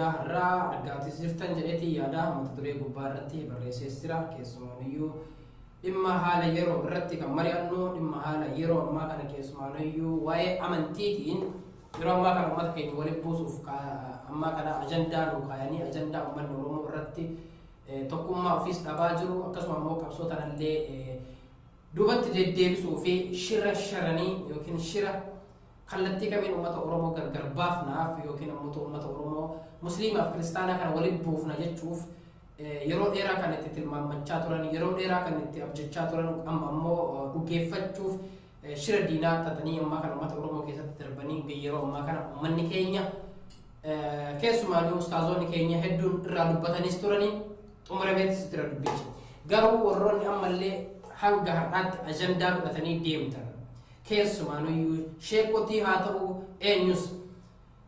Guyyaa har'aa argaatis jirtan jedheetii yaada mata duree gubbaa irratti barreessees jira. Keessumaaniyyuu dhimma haala yeroo irratti kan mari'annu, dhimma haala yeroo ammaa kana keessumaaniyyuu waa'ee amantiitiin yeroo ammaa kana uummata keenya walitti buusuuf ammaa kana ajandaa nu kaayanii, ajandaa uummanni Oromoo irratti tokkummaa ofiis dhabaa jiru, akkasuma immoo qabsoo tanallee duubatti deddeebisuu fi shira sharanii yookiin shira kallattii kamiin uummata Oromoo gargar baafnaaf yookiin ammoo uummata Oromoo musliimaaf kiristaanaa kana walitti buufna jechuuf yeroo dheeraa kan itti tilmaammachaa turan, yeroo dheeraa kan itti abjachaa turan, amma ammoo dhugeeffachuuf shira diinaa xaxanii ammaa kana uummata Oromoo keessatti darbanii, yeroo ammaa kana uummanni keenya keessumaa ustaazonni keenya hedduun irraa dubbatanis turanii xumurameetis jira dubbichi. Garuu warroonni ammallee hanga har'aatti ajandaa godhatanii deemtan, keessumaanuyyuu sheekotii haa ta'u eenyus,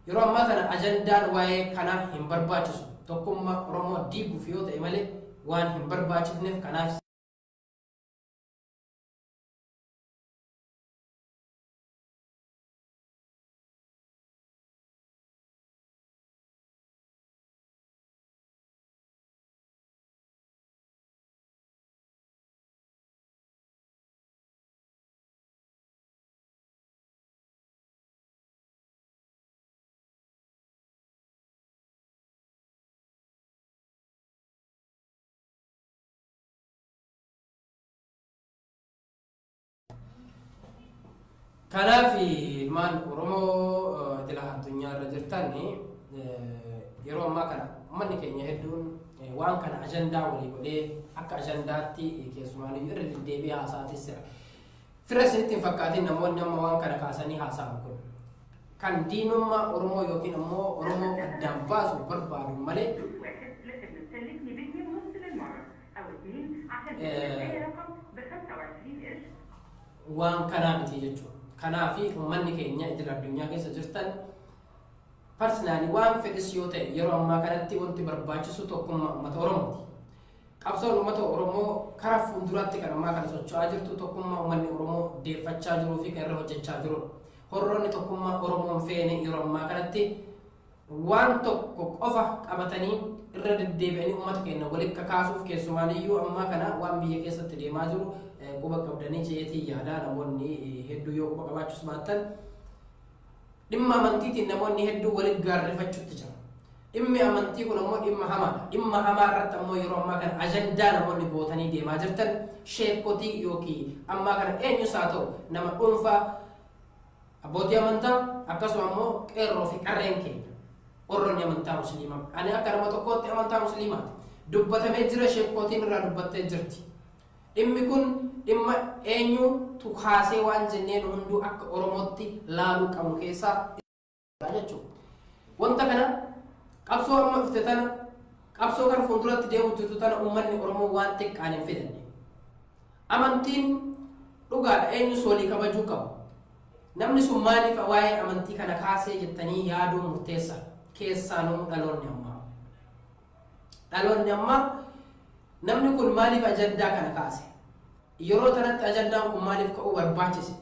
yeroo ammaa kana ajandaan waa'ee kanaa hin barbaachisu. Tokkummaa Oromoo diiguuf yoo ta'e malee waan hin barbaachifneef kanaaf Kanaaf ilmaan Oromoo idila addunyaa irra jirtan, yeroo ammaa kana uummanni keenya hedduun waan kana ajandaa walii godhee akka ajandaatti keessumaan irra deddeebi'ee haasa'atis jira. Fira isinitti hin fakkaatin namoonni amma waan kana kaasanii haasa'an kun kan diinummaa Oromoo yookiin ammoo Oromoo addaan baasu barbaadu malee واحد لخدمة سلفني بجنيه ونص للمرة أو اتنين عشان تبقى رقم ب 25 قرش. Waan kanaa miti jechuudha. Kanaafi uummanni keenya idil addunyaa keessa jirtan, personally waan fedhis yoo ta'e, yeroo ammaa kanatti wanti barbaachisu tokkummaa uummata Oromooti. Qabsoon uummata Oromoo karaa fuulduraatti kan ammaa kana socho'aa jirtu tokkummaa uummanni Oromoo deeffachaa jiruu fi kan irra hojjechaa jirudha. Horroonni tokkummaa Oromoon feene yeroo ammaa kanatti waan tokko qofa qabatanii irra deddeebi'anii uummata keenya walitti kakaasuuf, keessumaaniyyuu ammaa kana waan biyya keessatti deemaa jiru quba qabdanii jeetii yaadaa. Namoonni hedduu yoo quba qabaachuus baattan, dhimma amantiitiin namoonni hedduu walitti gaarrifachuutti jira. Dhimmi amantii kun ammoo dhimma hamaadha. Dhimma hamaa irratti ammoo yeroo ammaa kana ajandaa namoonni gootanii deemaa jirtan, sheekotii yookiin ammaa kana eenyus haa ta'u nama dhuunfaa, abbootii amantaa, akkasuma ammoo qeerroo fi qarreen keenya warroonni amantaa musliimaa. Ani akka nama tokkootti amantaa musliimaati. Dubbatamee jira, sheekotiin irraa dubbattee jirti. Dhimmi kun dhimma eenyutu kaasee waan jenneen hunduu akka Oromootti laaluu qabnu keessaa jechuudha. Wanta kana qabsoo amma dhufte tana, qabsoo kan fuulduratti deemu jirtu tana, uummanni Oromoo waan xiqqaan hin fidanne. Amantiin dhugaadha, eenyus walii kabajuu qabu. Namni sun maaliif waa'ee amantii kana kaasee jettanii yaaduu murteessa, keessaanuu dhaloonni ammaa. Dhaloonni ammaa namni kun maaliif ajandaa kana kaase? Yeroo tanatti ajandaan kun maaliif ka'uu barbaachise?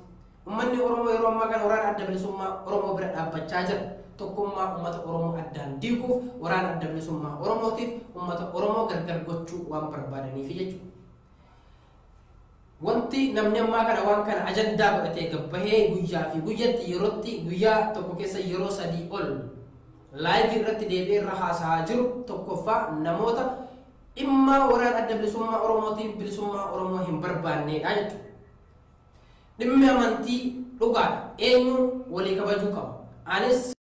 Uummanni Oromoo yeroo ammaa kana waraana Adda Bilisummaa Oromoo bira dhaabbachaa jira. Tokkummaa uummata Oromoo addaan diiguuf, waraana Adda Bilisummaa Oromootiif uummata Oromoo gargar gochuu waan barbaadaniif jechuudha. Wanti namni ammaa kana waan kana ajandaa godhatee gabbahee guyyaa fi guyyatti yerootti guyyaa tokko keessa yeroo sadii ol live irratti deebi'ee irra haasa'aa jiru, tokkoffaa namoota dhimma waraana Adda Bilisummaa Oromootiif bilisummaa Oromoo hin barbaannedha jechuudha. Dhimmi amantii dhugaadha. Eenyu walii kabajuu qaba. Anis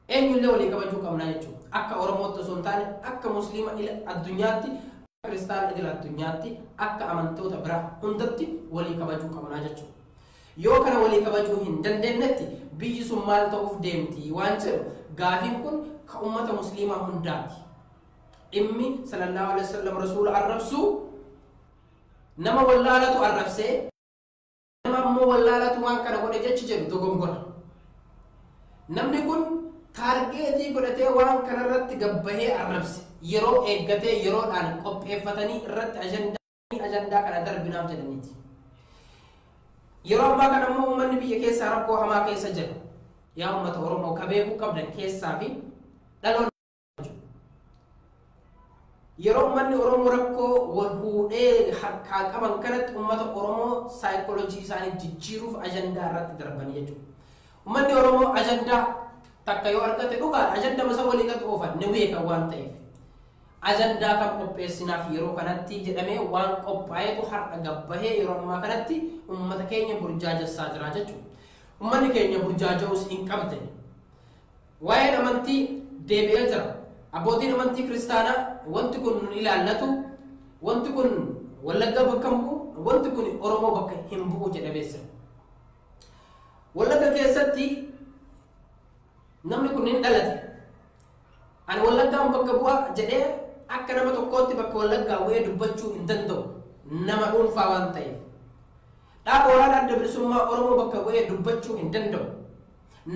eenyullee walii kabajuu qabna jechuudha. Akka Oromootti osoo hin taane, akka Musliima addunyaatti, kiristaana idil addunyaatti, akka amantoota biraa hundatti walii kabajuu qabna jechuudha. Yoo kana walii kabajuu hin dandeenyetti biyyi sun maal ta'uuf deemti waan jedhu gaafiin kun ka uummata musliimaa hundaati. Dhimmi sallallahu alaihi wasallam rasuula arrabsuu nama wallaalatu arrabsee, nama ammoo wallaalatu waan kana godhe jechi jedhu dogongora. Namni kun target godhatee waan kanarratti gabbahee arrabse, yeroo eeggatee yeroodhaan qopheeffatanii irratti ajandaa kana darbinaaf jedhaniiti. Yeroo ammaa kana immoo uummanni biyya keessaa rakkoo hamaa keessa jira. Yaa uummata Oromoo, ka beekuu qabdan keessaa fi dhaloonni Yeroo uummanni Oromoo rakkoo wal fuudhee harkaa qaban kanatti uummata Oromoo saayikooloojii isaanii jijjiiruuf ajandaa irratti darbanii jechuudha. Uummanni Oromoo ajandaa takka yoo argate dhugaadha, ajandaa masa walii gad oofan ni beekan waan ta'eef. Ajandaa kan qopheessinaaf yeroo kanatti jedhamee waan qophaa'etu har'a gabbahee yeroo ammaa kanatti uummata keenya burjaajessaa jira jechuudha. Uummanni keenya burjaaja'uus hin qabne. Waa'een amantii deebi'ee jira. Abbootiin amantii kiristaanaa wanti kun nun ilaallatu, wanti kun Wallaggaa bakka hin bu'u, wanti kun Oromoo bakka hin bu'u jedhamee jira. Wallagga keessatti namni kun hin dhalate. Ani Wallaggaan bakka bu'a jedhee akka nama tokkootti bakka Wallaggaa bu'ee dubbachuu hin danda'u. Nama dhuunfaa waan ta'eef. Dhaaba waraana adda bilisummaa Oromoo bakka bu'ee dubbachuu hin danda'u.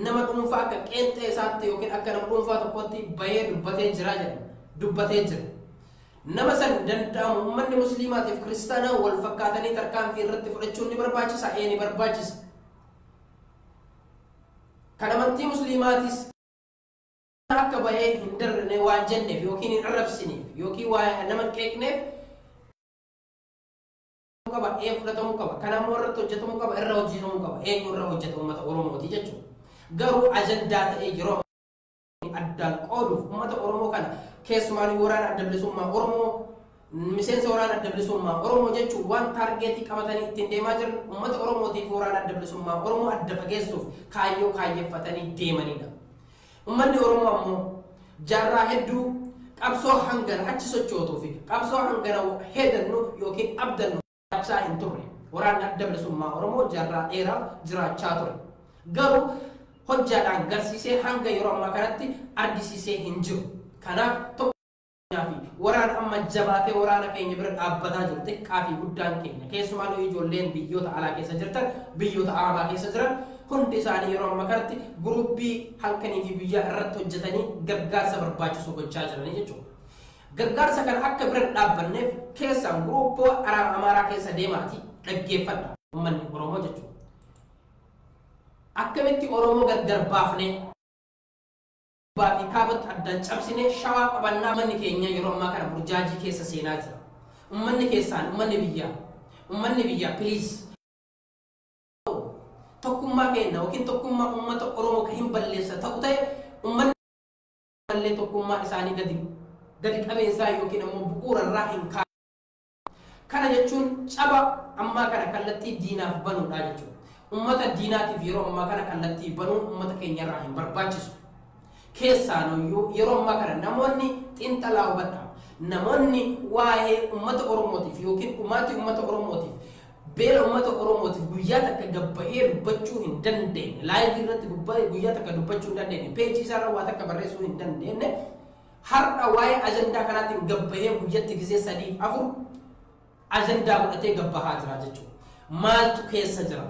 Nama dhuunfaa akka qeenxee isaatti yookiin akka nama dhuunfaa tokkootti bahee dubbatee jira jedha. Dubbatee jira. Nama san danda'amu uummanni musliimaatiif kiristaanaa wal fakkaatanii tarkaanfii irratti fudhachuun ni barbaachisa, ee ni barbaachisa. Kan amantii musliimaatis akka bahee hin darne waan jenneef yookiin hin arrabsineef yookiin waa nama hin qeeqneef qaba, ee fudhatamuu qaba. Kan ammoo irratti hojjetamuu qaba, irra hojjetamuu qaba. Eenyu irra hojjeta? Uummata Oromooti jechuudha. Garuu ajandaa ta'ee yeroo addaan qooduuf uummata Oromoo kana, keessumaa waraana adda bilisummaa Oromoo, miseensa waraana adda bilisummaa Oromoo jechuun waan target qabatanii ittiin deemaa jiran uummata Oromootiif waraana adda bilisummaa Oromoo adda fageessuuf kaayyoo kaayyeeffatanii deemanidha. Uummanni Oromoo ammoo jaarraa hedduu qabsoo hangana achi sochootuu fi qabsoo hangana heedannu yookiin abdannu jiraachaa hin turre. Waraanni adda bilisummaa Oromoo jaarraa dheeraaf jiraachaa ture. Garuu hojjaadhaan garsiisee hanga yeroo ammaa kanatti argisiisee hin jiru. Kanaaf tokko fi waraana amma jabaatee waraana keenya bira dhaabbataa jiru, xiqqaa fi guddaan keenya, keessumaa ijoolleen biyyoota alaa keessa jirtan, biyyoota arabaa keessa jiran, hundi isaanii yeroo ammaa kanatti guruppii halkanii fi guyyaa irratti hojjetanii gargaarsa barbaachisu gochaa jiranii jechuudha. Gargaarsa kana akka bira dhaabbanneef keessaan guruppoo amaaraa keessa deemaati dhaggeeffadha uummanni Oromoo jechuudha. Akkamitti Oromoo gargar baafnee fi kaabatti addaan cabsinee Shawaa qabannaa? Uummanni keenya yeroo ammaa kana burjaajii keessa seenaa jira. Uummanni keessaan, uummanni biyyaa, please, tokkummaa keenya yookiin tokkummaa uummata Oromoo kan hin balleessa ta'u ta'e, uummanni mallee tokkummaa isaanii gadi qabeensaa yookiin ammoo bu'uura irraa hin kaa'u. Kana jechuun caba ammaa kana kallattii diinaaf banuudha jechuudha. Uummata diinaatiif yeroo ammaa kana kallattii banuun uummata keenyarraa hin barbaachisu. Keessaanuyyuu yeroo ammaa kana namoonni xiinxalaa hubadha. Namoonni waa'ee uummata Oromootiif yookiin dhumaatii uummata Oromootiif, beela uummata Oromootiif guyyaa takka gabbahee dubbachuu hin dandeenye, live irratti guyyaa takka dubbachuu hin dandeenye, peejii isaarra waa takka barreessuu hin dandeenye, har'a waa'ee ajandaa kanaatiin gabbahee guyyatti gisee sadiif afur ajandaa godhatee gabbahaa jira jechuudha. Maaltu keessa jira?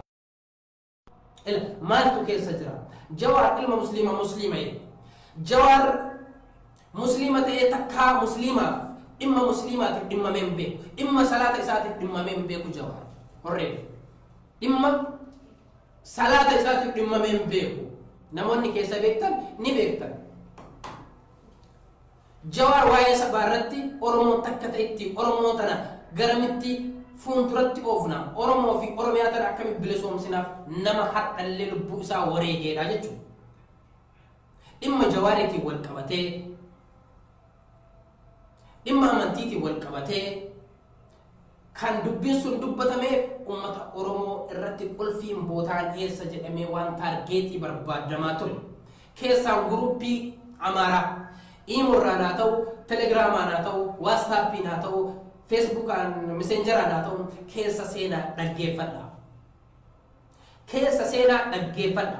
Maaltu keessa jira? Jawaar ilma musliima, musliima jedhe. Jawaar musliima ta'ee takkaa musliimaaf, dhimma musliimaatiif dhimmamee hin beeku. Dhimma salaata isaatiif dhimmamee hin beeku Jawaar. Horree dhimma salaata isaatiif dhimmamee hin beeku. Namoonni keessa beektan ni beektan. Jawaar waa'ee sabaa irratti, Oromoo takka ta'etti, Oromoo tana garamitti fuulduratti oofna, Oromoo fi Oromiyaa tana akkamitti bilisoomsinaaf nama har'allee lubbuu isaa wareegeedha jechuudha. Dhimma Jawaariitiin wal qabatee, dhimma amantiitiin wal qabatee kan dubbiin sun dubbatameef uummata Oromoo irratti qulfiin bootaan eessa jedhamee waan target barbaadamaa ture. Keessaan guruppii Amaaraa Iimoorraan haa ta'u, Telegiraamaan haa ta'u, WhatsAppiin haa ta'u, Facebookaan Messengeraan haa ta'u, keessa seenaa dhaggeeffadha. Keessa seenaa dhaggeeffadha.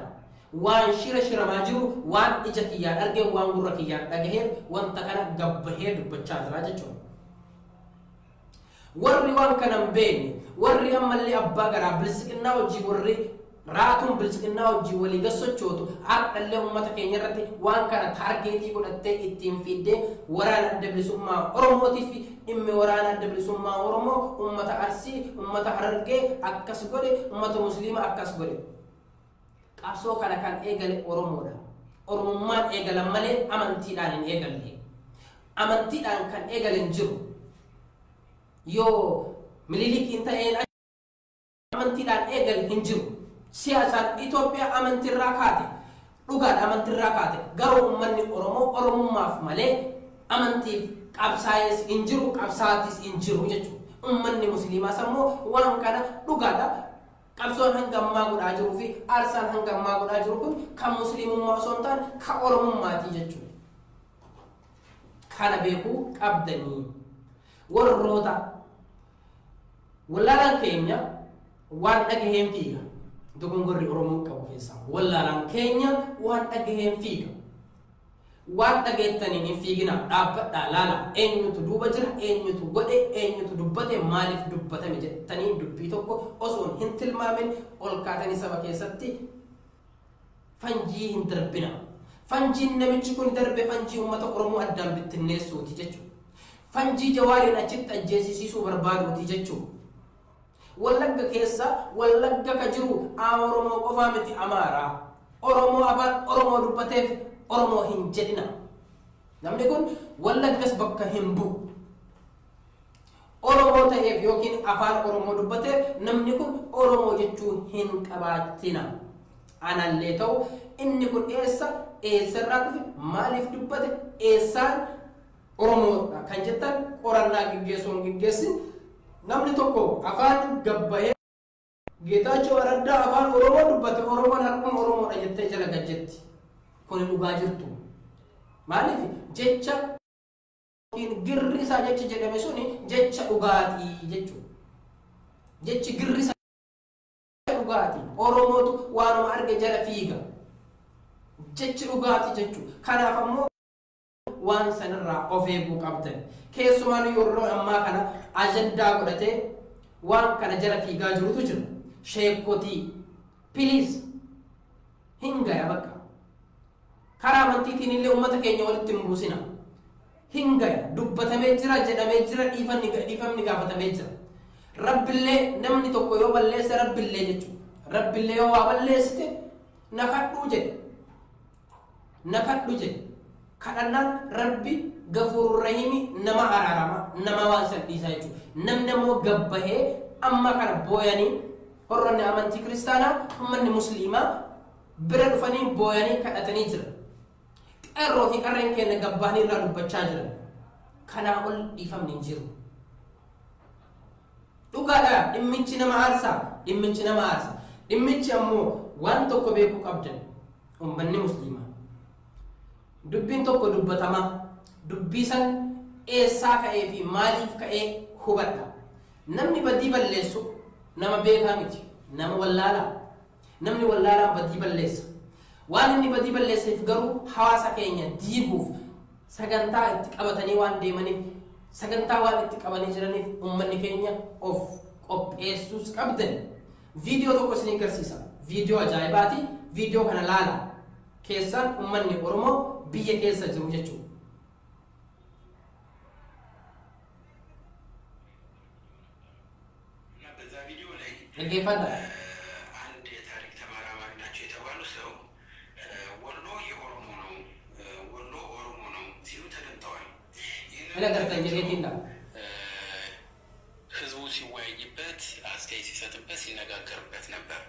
Waan shira shiramaa jiru waan ija kiyyaan argee, waan gurra kiyyaan dhagaheef wanta kana gabbahee dubbachaa jira jechuudha. Warri waan kana hin beekne, warri ammallee abbaa garaa bilisiqinnaa hojii, warri raatuun bilisiqinnaa hojii walii gassochootu, har'allee uummata keenya irratti waan kana target godhattee ittiin fiiddee waraana adda bilisummaa Oromootiif, dhimmi waraana adda bilisummaa Oromoo uummata Arsii, uummata Harargee akkas godhe, uummata Musliima akkas godhe. Qabsoo kana kan eegale Oromoodha. Oromummaan eegalan malee amantiidhaan hin eegalle. Amantiidhaan kan eegale hin jiru. Yoo Minilikiin ta'een amantiidhaan eegale hin jiru. Siyaasaan Itoophiyaa amantiirraa kaate. Dhugaadha, amantiirraa kaate. Garuu uummanni Oromoo Oromummaaf malee amantiif qabsaa'ees hin jiru, qabsaatis hin jiru jechuudha. Uummanni Musliimaas ammoo waan kana dhugaadha. Qabsoon hanga ammaa godhaa jiruu fi aarsaan hanga ammaa godhaa jiru kun kan Musliimummaa osoo hin taane kan Oromummaati jechuudha. Kana beekuu qabdanii. Warroota wallaalaan keenya waan dhagaheen fiiga. Dogongorri Oromoon qabu keessaa wallaalaan keenya waan dhagaheen fiiga. Waan dhageettaniin hin fiiginaa, dhaabbadhaa, laala, eenyutu duuba jira, eenyutu godhe, eenyutu dubbate, maaliif dubbatame jettanii dubbii tokko osoo hin tilmaamin ol kaatanii saba keessatti fanjii hin darbina. Fanjiin namichi kun darbe fanjii uummata Oromoo addaan bittinneessuuti jechuudha. Fanjii Jawaariin achitti ajjeesisiisuu barbaaduuti jechuudha. Wallagga keessa, Wallagga ka jiru Oromoo qofaa miti, Amaaraa. Oromoo afaan Oromoo dubbateef Oromoo hin jedhina. Namni kun Wallaggas bakka hin bu'u. Oromoo ta'eef yookiin afaan Oromoo dubbateef namni kun Oromoo jechuu hin qabaatina. Anallee ta'u inni kun eessa, eessarraa dhufe, maaliif dubbate, eessaan Oromoodha kan jettan qorannaa geggeessuu hin geggeessin. Namni tokko afaan gabbahee Geetaachoo Araddaa afaan Oromoo dubbate, Oromoon har'uma Oromoodha jettee jala gajjetti. Kuni dhugaa jirtu. Maaliif jecha yookiin girrisaa jechi jedhame suni jecha dhugaatii jechuudha. Jechi girrisaa dhugaatii. Oromootu waanuma arge jala fiiga. Jechi dhugaatii jechuudha. Kanaaf ammoo waan sanirraa of eeguu qabdan. Keessumaan yeroo ammaa kana ajandaa godhatee waan kana jala fiigaa jirutu jira. Sheekotii, please, hin gaya bakka. Karaa amantiitiin illee uummata keenya walitti hin buusina. Hin gaya, dubbatamee jira, jedhamee jira, dhiifamni gaafatamee jira. Rabbillee namni tokko yoo balleesse, Rabbillee jechuudha. Rabbillee yoo waa balleessite na kadhuu jedhe. Na kadhu jedhe. Kadhannaan Rabbi gafuurur rahiimi, nama araarama, nama waan san dhiisaa jechuudha. Namni ammoo gabbahee amma kana booyanii, horronni amantii kiristaanaa, uummanni Musliimaa bira dhufanii booyanii kadhatanii jira. Qeerroo fi qarreen keenya gabbahanii irraa dubbachaa jiran. Kanaa ol dhiifamni hin jiru. Dhugaadha, dhimmichi nama aarsaa, dhimmichi nama aarsa. Dhimmichi ammoo waan tokko beekuu qabdan, uummanni Musliimaa. Dubbiin tokko dubbatamaa, dubbii san eessaa ka'ee fi maaliif ka'ee hubadha. Namni badii balleessu nama beekaa miti, nama wallaalaa. Namni wallaalaa badii balleessa. Waan inni badii balleesseef garuu hawaasa keenya diiguuf sagantaa itti qabatanii waan deemaniif, sagantaa waan itti qabanii jiraniif uummanni keenya of qopheessuus qabdan. Viidiyoo tokko isin agarsiisa. Viidiyoo ajaa'ibaati. Viidiyoo kana laala. Keessaan uummanni Oromoo biyya keessa jiru jechuudha. እና በዛ ቪዲዮ ላይ Dhaggeeffadhaa. አንድ የታሪክ ተመራማሪ ናቸው የተባሉ ሰው ወሎ የኦሮሞ ነው፣ ወሎ ኦሮሞ ነው ሲሉ ተደምጠዋል። ይህንን Hin agartan jedheetiin dha. ህዝቡ ሲወያይበት፣ አስተያየት ሲሰጥበት፣ ሲነጋገርበት ነበር።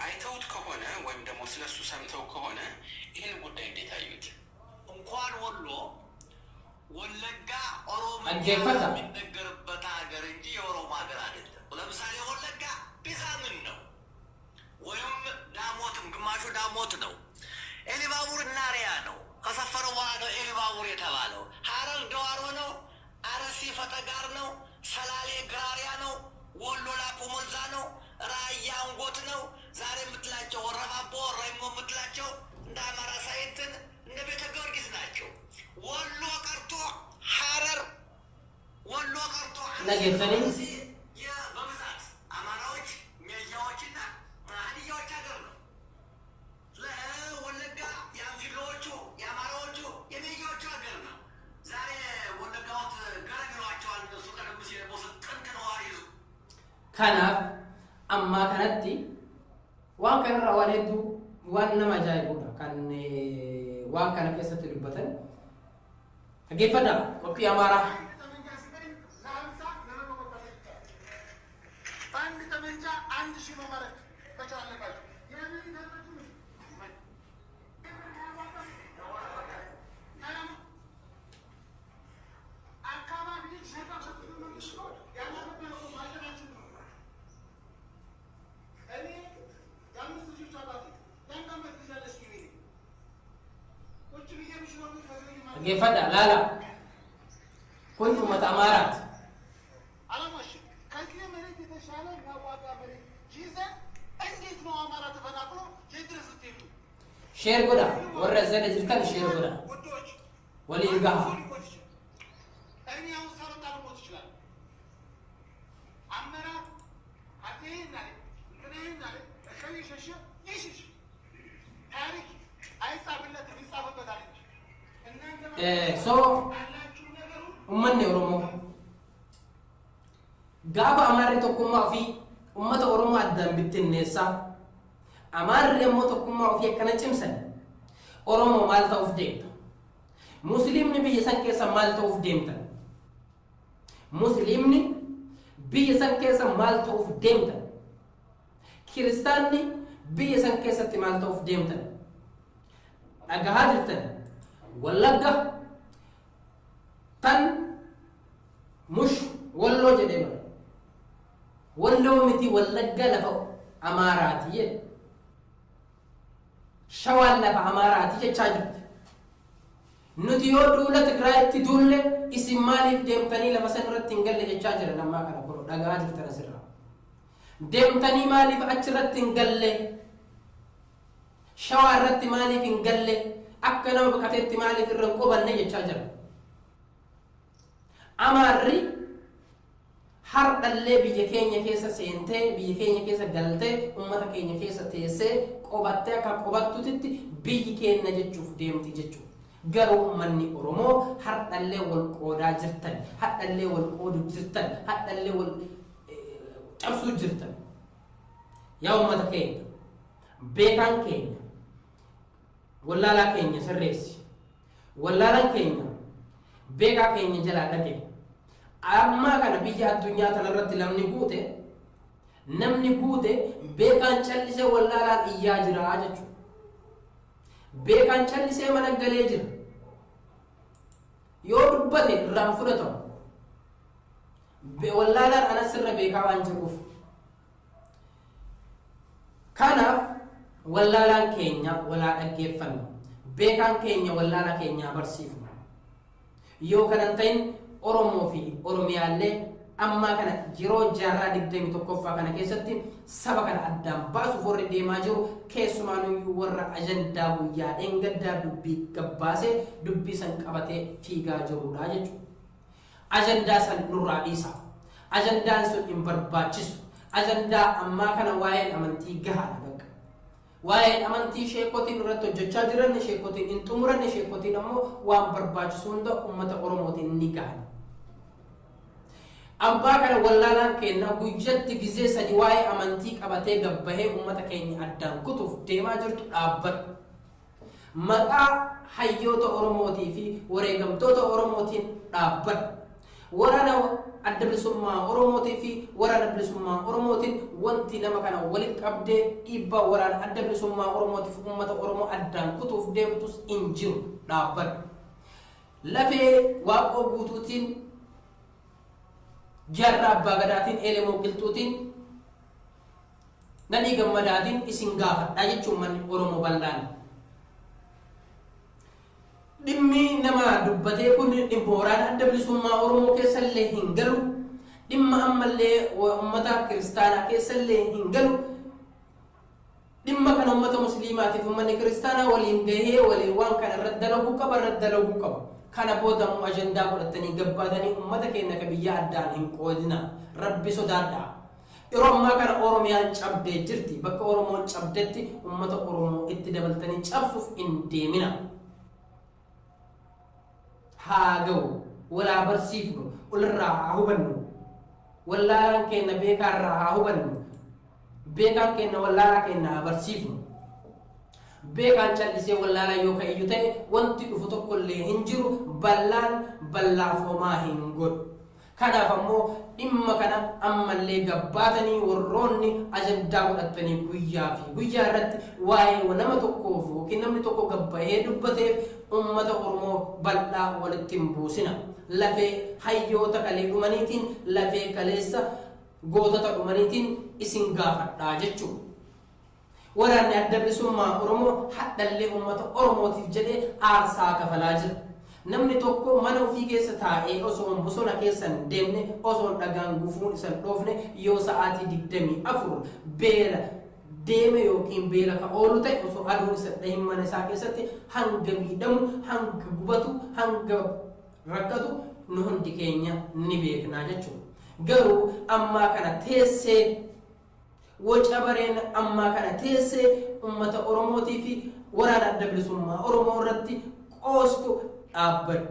አይተውት ከሆነ ወይም ደግሞ ስለሱ ሰምተው ከሆነ ይህን ጉዳይ እንዴት አዩት? እንኳን ወሎ ወለጋ ኦሮምኛ Dhaggeeffadhaa. የሚነገርበት ሀገር እንጂ የኦሮሞ ሀገር አይደለም። ለምሳሌ ወለጋ ቢዛምን ነው ወይም ዳሞትም ግማሹ ዳሞት ነው። ኤሊባቡር እናሪያ ነው። ከሰፈረ በኋላ ነው ኤሊባቡር የተባለው። ሀረር ደዋሮ ነው። አርሲ ፈጠጋር ነው። ሰላሌ ግራሪያ ነው። ወሎ ላኮ ሞልዛ ነው። ራያ አንጎት ነው። ዛሬ የምትላቸው ወረባቦ ወረሞ የምትላቸው እንደ አማራ ሳይንትን እነ ቤተ ጊዮርጊስ ናቸው። ወሎ ቀርቶ ሀረር፣ ወሎ ቀርቶ Dhageessanii? አርሲ በብዛት አማራዎች ሜጃዎችና ሀዲያዎች ሀገር ነው። ወለጋ የአንፊሎዎቹ፣ የአማራዎቹ፣ የሜጃዎቹ ሀገር ነው። ዛሬ ወለጋ ውስጥ ገረግረዋቸዋል። እነሱ ቀደም ሲል ደግሞ ጥንት ነዋሪ Kanaaf ammaa kanatti waan kanarraa waan hedduu waan nama ajaa'ibudha kan waan kana keessatti dubbatan. Dhaggeeffadhaa qophii Amaaraa. በአንድ ጠመንጃ 1000 መማረክ መቻል አለባቸው። ያንን አካባቢ እኔ የአምስት ልጆች አባት የአንድ ዓመት ልጅ አለች። ቁጭ ብዬ ምችለው Dhaggeeffadhaa laala. Kun uummata Amaaraati. አላማሽ ከዚህ መሬት የተሻለ የሚያዋጣ መሬት ይዘን እንዴት ነው አማራ ተፈናቅሎ የት ድረስ ልትሄዱ? Share godhaa. Warra as jala jirtan share godhaa. ውዶች Waliin gahaa. ሰው ሊሞት ይችላል። እኔ አሁን ሳልወጣ ልሞት ይችላል። አመራር አንተ ይሄን አለ እንትና ይሄን አለ እከሌ ሸሸ ይሽሽ ታሪክ አይጻፍለትም ይጻፍበታል እንጂ እናንተ So ያላችሁ ነገሩ uummanni Oromoo gaafa Amaarri tokkummaa ofii uummata Oromoo addaan bittinneessaa Amaarri immoo tokkummaa ofii akkana cimsan Oromoo maal ta'uuf deemta? Musliimni biyya san keessa maal ta'uuf deemtan? Musliimni biyya san keessa maal ta'uuf deemtan? Kiristaanni biyya san keessatti maal ta'uuf deemtan? Dhagahaa jirtan Wallagga tan mush Walloo jedhee bara. Walloo miti Wallagga lafa Amaaraati jedhe. Shawaan lafa Amaaraati jechaa jirti. Nuti yoo duula Tigraayitti duulle isin maaliif deemtanii lafa san irratti hin galle jechaa jiran ammaa kana kun dhagahaa jirtan asirraa. Deemtanii maaliif achirratti hin galle? Shawaa irratti maaliif hin galle? Akka nama baqateetti maaliif irra hin qubanne jechaa jiran. Amaarri hardhallee biyya keenya keessa seentee biyya keenya keessa galtee uummata keenya keessa teessee qobattee akka qobattutti biyyi keenya jechuuf deemti jechuudha. Garuu uummanni Oromoo hardhallee wal qoodaa jirtan, hardhallee wal qooduu jirtan, hardhallee wal cabsuu jirtan. Yaa uummata keenya, beekaan keenya, wallaalaa keenya sirreessi. Wallaalaan keenya beekaa keenya jalaa dhaqe. Ammaa kana biyya addunyaa tanarratti namni guute beekaan callisee wallaalaan iyyaa jira jechuudha. Beekaan callisee mana galee jira. Yoo dubbate irraan fudhatamu. Wallaalaan anas irra beekaa waan jiruuf. Kanaaf wallaalaan keenya walaa dhaggeeffannu. Beekaan keenya wallaalaa keenyaa barsiifnu. Yoo kanan ta'in Oromoo fi Oromiyaallee ammaa kana yeroo jaarraa 21ffaa kana keessatti saba kana addaan baasuuf warri deemaa jiru keessumaanuyyuu warra ajandaa guyyaa dheengaddaa dubbii gabbaasee dubbii san qabatee fiigaa jirudha jechuudha. Ajandaa san nurraa dhiisa. Ajandaan sun hin barbaachisu. Ajandaa ammaa kana waa'een amantii gahaadha bakka. Waa'een amantii sheekotiin irratti hojjechaa jiran sheekotiin hin xumuranne sheekotiin ammoo waan barbaachisu hunda uummata Oromootiin ni gahan. Abbaa kana wallaalaan keenya guyyatti gizee sadi waa'ee amantii qabatee gabbahee uummata keenya addaan kutuuf deemaa jirtu dhaabbadhu. Maqaa hayyoota Oromootii fi wareegamtoota Oromootiin dhaabbadhu. Waraana adda bilisummaa Oromootii fi waraana bilisummaa Oromootiin wanti nama kana walitti qabdee dhiibbaa waraana adda bilisummaa Oromootiif uummata Oromoo addaan kutuuf deemtus hin jiru dhaabbadhu. Lafee Waaqoo guutuutiin jaarraa abbaa gadaatiin elemoo qilxuutiin nadhii gammadaatiin isin gaafadha jechuun manni Oromoo bal'aan. Dhimmi nama dubbatee kun dhimma waraana adda bilisummaa Oromoo keessallee hin galu. Dhimma ammallee uummata kiristaanaa keessallee hin galu. Dhimma kana uummata musliimaatiif uummanni kiristaanaa waliin gahee waliin waan kana irratti dalaguu qaba irratti dalaguu qaba. Kana booda immoo ajandaa godhatanii gabbaatanii uummata keenya ka biyya addaan hin qoodina. Rabbi sodaadhaa. Yeroo ammaa kana Oromiyaan cabdee jirti. Bakka Oromoon cabdetti uummata Oromoo itti dabaltanii cabsuuf hin deemina. Haa ga'u walaa barsiifnu walirraa haa hubannu. Wallaalaan keenya beekaarraa haa hubannu. Beekaan keenya wallaalaa keenya haa barsiifnu. Beekaan callisee wallaalaa yoo ka'e iyyuu ta'e wanti dhufu tokkollee hin jiru, ballaan ballaaf homaa hin godhu. Kanaaf ammoo dhimma kana ammallee gabbaatanii warroonni ajandaa godhatanii guyyaa fi guyyaa irratti waa'ee nama tokkoof yookiin namni tokko gabbahee dubbateef uummata Oromoo bal'aa walitti hin buusina. Lafee hayyoota kalee dhumaniitiin, lafee kaleessa gootota dhumaniitiin isin gaafadhaa jechuudha. Waraanni Adda Bilisummaa Oromoo hadhallee uummata Oromootiif jedhee aarsaa kafalaa jira. Namni tokko mana ofii keessa taa'ee osoo bosona keessa hin deemne, osoo dhagaan gufuun isa hin dhoofne, yoo sa'aatii 24 beela deeme yookiin beela ka oolu ta'e, osoo aduun isa dhahin mana isaa keessatti hanga miidhamu, hanga gubatu, hanga rakkatu nu hundi keenya ni beeknaa jechuudha. Garuu ammaa kana teessee waca bareen, ammaa kana teessee uummata Oromootii fi waraana Adda Bilisummaa Oromoo irratti qoostu dhaabbadhu.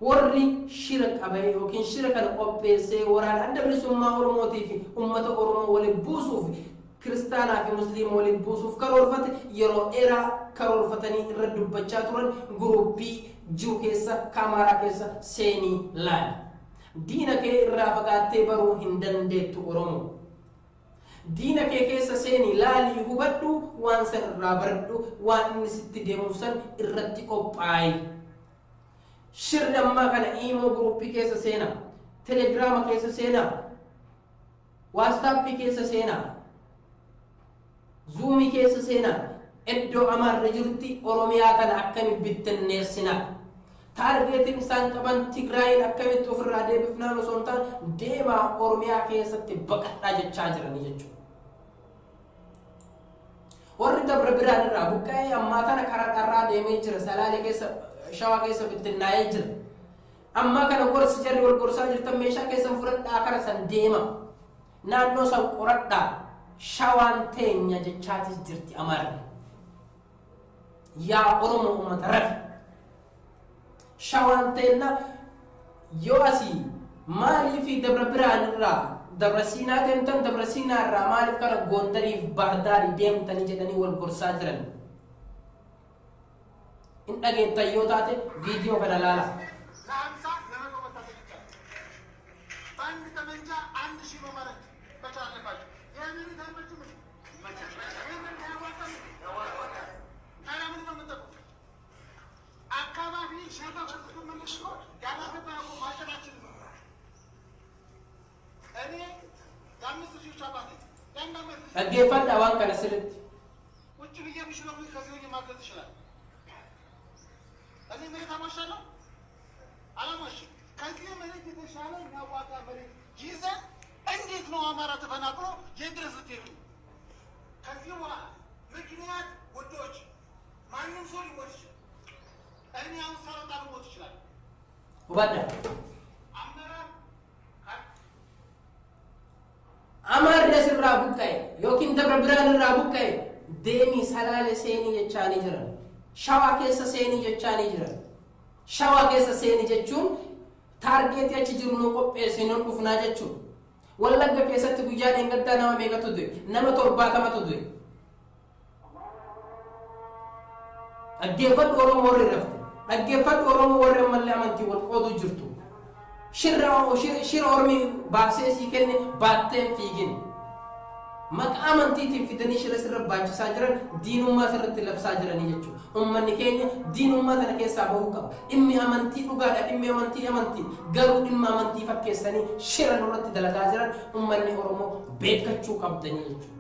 Warri shira qabee yookiin shira kana qopheessee waraana Adda Bilisummaa Oromootii fi uummata Oromoo waliin buusuuf, kiristaanaa fi musliima waliin buusuuf karoorfate, yeroo dheeraa karoorfatanii irra dubbachaa turan guruppii jiru keessa kaamaaraa keessa seenii laali. Diina kee irraa fagaattee baruu hin dandeettu, Oromoo. Diina kee keessa seenii laalii hubadhu, waan san irraa baradhu, waan inni sitti deemuuf san irratti qophaayi. Shirri ammaa kana iimoo guruppii keessa seenaa, telegiraama keessa seenaa, waastaappii keessa seenaa, zuumii keessa seenaa, iddoo Amaarri jirutti Oromiyaa kana akkami bittinneessinaa. Taargeetiin isaan qaban Tigraayin akkamitti ofirraa deebifnaan osoo hin taane, deemaa Oromiyaa keessatti baqadhaa jechaa jiranii jechuudha. Warri Dabra Biraan irraa buqqa'ee ammaa kana karaa dharraa deemee jira. Salaalee keessa, Shawaa keessa bittinnaa'ee jira. Ammaa kana gorsi jarri wal gorsaa jirtan meeshaa keessan fudhadhaa kara san deema. Naannoo san qoradhaa. Shawaan teenya jechaatis jirti Amaarri. Yaa Oromoo uummata rafi. Shawaan teenna yoo asii maaliif Dabra Biraan irraa Dabra Siinaa deemtan, Dabra Siinaa irraa maaliif kara Gondariif Baardaarii deemtanii jedhanii wal gorsaa jiran. Hin dhageettan yoo taate viidiyoo kana laala. ለ50 ለ100 መታጠቅ ይቻላል። በአንድ ጠመንጃ 1000 መማረክ መቻል አለባቸው። ይህ መሬት አይመችም? ይህ መሬት አያዋጣም? ታዲያ ምንድን ነው የምትጠብቁት? አካባቢ ሸራ ስትመለስ እኮ ያላገባ እኮ ማጨዳችን ነው። እኔ የአምስት ልጆች አባት ነኝ። የአንድ ዓመት ልጅ Dhaggeeffadhaa waan kana sirriitti. ቁጭ ብዬ የምችለው ከዚህ ሆኜ ማገዝ ይችላል። እኔ መሬት አሟሻለሁ አላሟሽም። ከዚህ መሬት የተሻለ የሚያዋጣ መሬት ይዘን እንዴት ነው አማራ ተፈናቅሎ የት ድረስ ልትሄዱ? ከዚህ በኋላ ምክንያት ውዶች፣ ማንም ሰው ሊሞት ይችላል። እኔ አሁን ሳልወጣ ልሞት ይችላል። Hubadhaa. አመራር Amaarri asirraa buqqa'e yookiin Dabra Biraan irraa buqqa'e deemii Salaale seenii jechaanii jiran. Shawaa keessa seenii jechaanii jiran. Shawaa keessa seenii jechuun taargeetii achi jiru nu qopheessi nu dhufnaa jechuudha. Wallagga keessatti guyyaa dheengaddaa nama meeqatu du'e? Nama 70tu du'e. Dhaggeeffadhu Oromoo warri rafte. Dhaggeeffadhu Oromoo warri ammallee amantii wal qooduu jirtu. Shira ormi baasee sii kenne baatteen fiigin. Maqaa amantiitiin fidanii shira sirra baachisaa jiran, diinummaa sirratti labsaa jiranii jechuudha. Uummanni keenya diinummaa kana keessaa bahuu qaba. Dhimmi amantii dhugaadha, dhimmi amantii amantii. Garuu dhimma amantii fakkeessanii shira nurratti dalagaa jiran uummanni Oromoo beekkachuu qabdanii jechuudha.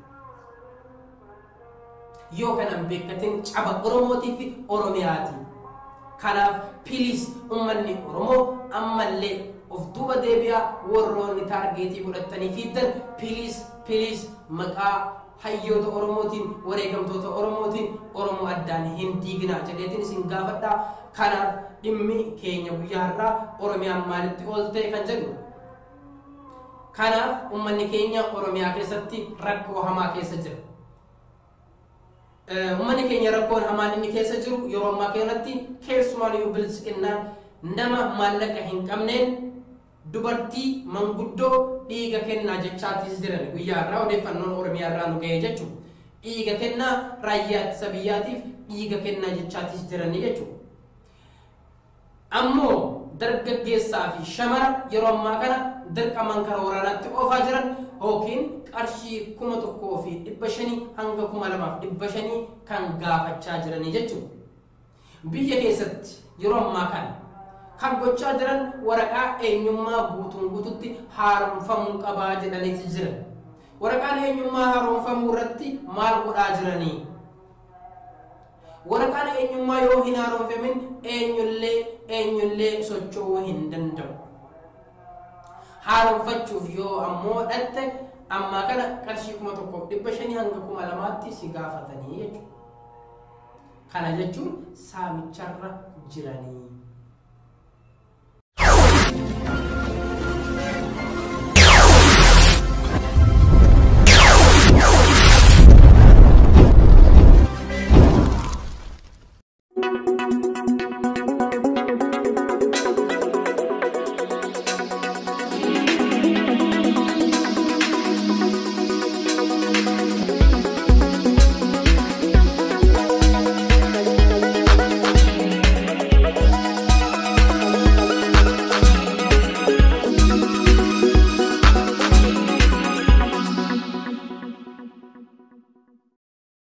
Yoo kanan beekkatin caba Oromootii fi Oromiyaati. Kanaaf please uummanni Oromoo ammallee of duuba deebi'aa. Warroonni taargeetii godhatanii fiiddan, please, please, maqaa hayyoota Oromootiin, wareegamtoota Oromootiin Oromoo addaan hin diiginaa jedheetiin isin gaafadhaa. Kanaaf dhimmi keenya guyyaa har'aa Oromiyaan maalitti oolte kan jedhu. Kanaaf uummanni keenya Oromiyaa keessatti rakkoo hamaa keessa jira. Uummanni keenya rakkoon hamaan inni keessa jiru yeroo ammaa kanatti keessumaan iyyuu bilisiqinnaan nama maallaqa hin qabneen dubartii manguddoo dhiiga kennaa jechaatis jiran guyyaa irraa odeeffannoon Oromiyaa irraa nu ga'ee jechuudha. Dhiiga kennaa raayyaa ittisa biyyaatiif dhiiga kennaa jechaatis jiranii jechuudha. Ammoo dargaggeessaa fi shamara yeroo ammaa kana dirqamaan karaa waraanaatti oofaa jiran yookiin qarshii 1500 hanga 2500 kan gaafachaa jiranii jechuudha. Biyya keessatti yeroo ammaa kana kan gochaa jiran waraqaa eenyummaa guutuun guututti haaromfamuu qabaa jedhaniiti jiran. Waraqaan eenyummaa haaromfamuu irratti maal godhaa jiranii? Waraqaan eenyummaa yoo hin haaromfamin eenyullee socho'uu hin danda'u. Haaromfachuuf yoo ammoo dhatte ammaa kana qarshii 1500 hanga 2000tti si gaafatanii jechuudha. Kana jechuun saamicharra jiranii.